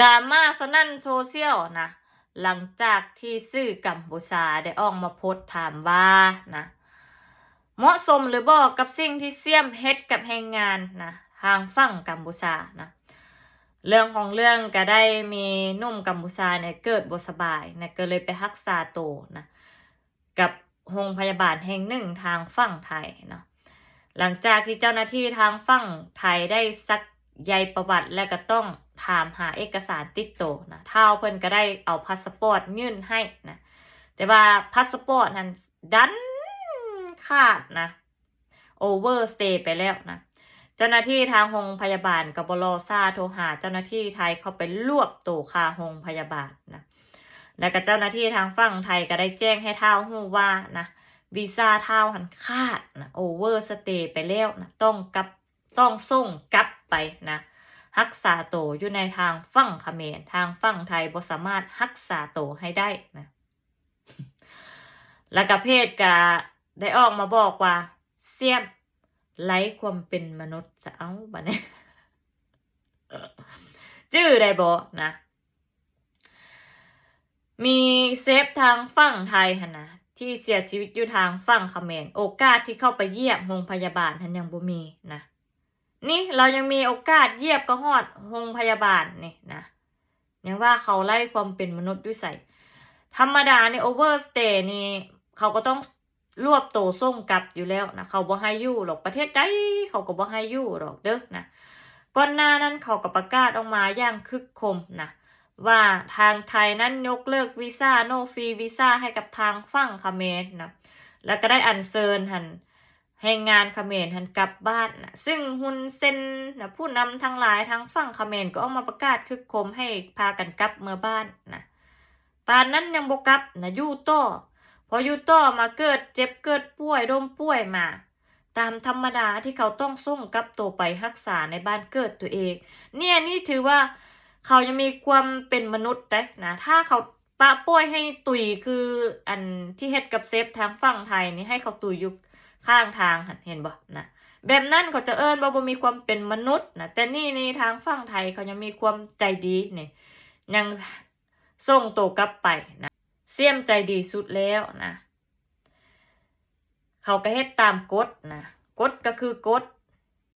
ດຣາມາສະໜັ່ນໂຊຊຽວນະ ຫຼັງຈາກທີ່ສື່ກັມພູຊາໄດ້ອອກມາໂພສຖາມວ່ານະ ເໝາະສົມຫຼືບໍ່ກັບສິ່ງທີ່ຊຽມເຮັດກັບແຮງງານນະ ທາງຝັ່ງກັມພູຊານະ. ເລື່ອງຂອງເລື່ອງກະໄດ້ມີໜຸ່ມກັມພູຊານີ້ເກີດບໍ່ສະບາຍນະ ກໍເລີຍໄປຮັກສາໂຕນະ ກັບໂຮງພະຍາບານແຫ່ງໜຶ່ງທາງຝັ່ງໄທເນາະ. ຫຼັງຈາກທີ່ເຈົ້າໜ້າທີ່ທາງຝັ່ງໄທໄດ້ຊັກໃຍປະຫວັດ ແລະ ກໍຕ້ອງຖາມຫາເອກະສານຕິດໂຕນະ ທ້າວເພິ່ນກໍໄດ້ເອົາພາສະປອດຍື່ນໃຫ້ນະ ແຕ່ວ່າພາສະປອດຫັ້ນດັນຂາດນະ overstay ໄປແລ້ວນະ. ເຈົ້າໜ້າທີ່ທາງໂຮງພະຍາບານກໍບໍ່ລໍຊ້າ ໂທຫາເຈົ້າໜ້າທີ່ໄທເຂົ້າໄປລວບໂຕຄາໂຮງພະຍາບານນະ ແລ້ວກໍເຈົ້າໜ້າທີ່ທາງຝັ່ງໄທກໍໄດ້ແຈ້ງໃຫ້ທ້າວຮູ້ວ່ານະ ວີຊາທ້າວຫັ້ນຂາດນະ overstay ໄປແລ້ວນະ ຕ້ອງກັບ ຕ້ອງສົ່ງກັບໄປນະ ຮັກສາໂຕຢູ່ໃນທາງຝັ່ງຂະເໝນ ທາງຝັ່ງໄທບໍ່ສາມາດຮັກສາໂຕໃຫ້ໄດ້ນະ. ແລ້ວກໍເພຈກໍໄດ້ອອກມາບອກວ່າ ຊຽມໄຮ້ຄວາມເປັນມະນຸດຊະ ເອົ້າ ບາດນີ້ ຈື່ໄດ້ບໍ່ນະ? ມີເຊຟທາງຝັ່ງໄທຫັ້ນນະ ທີ່ເສຍຊີວິດຢູ່ທາງຝັ່ງຂະເໝນ ໂອກາດທີ່ເຂົ້າໄປຢຽບໂຮງພະຍາບານຫັ້ນຍັງບໍ່ມີນະ. ນີ້ລາວຍັງມີໂອກາດຢຽບກະຮອດໂຮງພະຍາບານນີ້ນະ ຍັງວ່າເຂົາໄຮ້ຄວາມເປັນມະນຸດຢູ່ໃສ? ທຳມະດານີ້ overstay ນີ້ເຂົາກໍຕ້ອງລວບໂຕສົ່ງກັບຢູ່ແລ້ວນະ ເຂົາບໍ່ໃຫ້ຢູ່ດອກ ປະເທດໃດເຂົາກໍບໍ່ໃຫ້ຢູ່ດອກເດີ້ນະ. ກ່ອນໜ້ານັ້ນເຂົາກໍປະກາດອອກມາຢ່າງຄຶກຄົມນະ ວ່າທາງໄທນັ້ນຍົກເລີກວີຊາ no fee visa ໃຫ້ກັບທາງຝັ່ງຂະເໝນນະ ແລ້ວກໍໄດ້ອັນເຊີນຫັ້ນ ແຮງງານຂະເໝນຫັ້ນກັບບ້ານນະ ຊຶ່ງຮຸນເຊັນນະ ຜູ້ນຳທັງຫຼາຍທາງຝັ່ງຂະເໝນກໍອອກມາປະກາດຄຶກຄົມໃຫ້ພາກັນກັບເມືອບ້ານນະ. ປານນັ້ນຍັງບໍ່ກັບນະ ຢູ່ຕໍ່ ພໍຢູ່ຕໍ່ມາເກີດເຈັບເກີດປ່ວຍ ລົ້ມປ່ວຍມາ ຕາມທຳມະດາທີ່ເຂົາຕ້ອງສົ່ງກັບໂຕໄປຮັກສາໃນບ້ານເກີດຕົວເອງ. ນີ້ ອັນນີ້ຖືວ່າເຂົາຍັງມີຄວາມເປັນມະນຸດໄດ໋ນະ ຖ້າເຂົາ ປະປ່ອຍໃຫ້ຕຸຍຄືອັນທີ່ເຮັດກັບເຊຟທາງຝັ່ງໄທນີ້ ໃຫ້ເຂົາຕຸຍຢູ່ຂ້າງທາງຫັ້ນ ເຫັນບໍ່ນະ? ແບບນັ້ນເຂົາຈະເອີ້ນວ່າບໍ່ມີຄວາມເປັນມະນຸດນະ ແຕ່ນີ້ນີ້ທາງຝັ່ງໄທເຂົາຍັງມີຄວາມໃຈດີນີ້ ຍັງສົ່ງໂຕກັບໄປນະ ຊຽມໃຈດີສຸດແລ້ວນະ. ເຂົາກໍເຮັດຕາມກົດນະ ກົດກໍຄືກົດ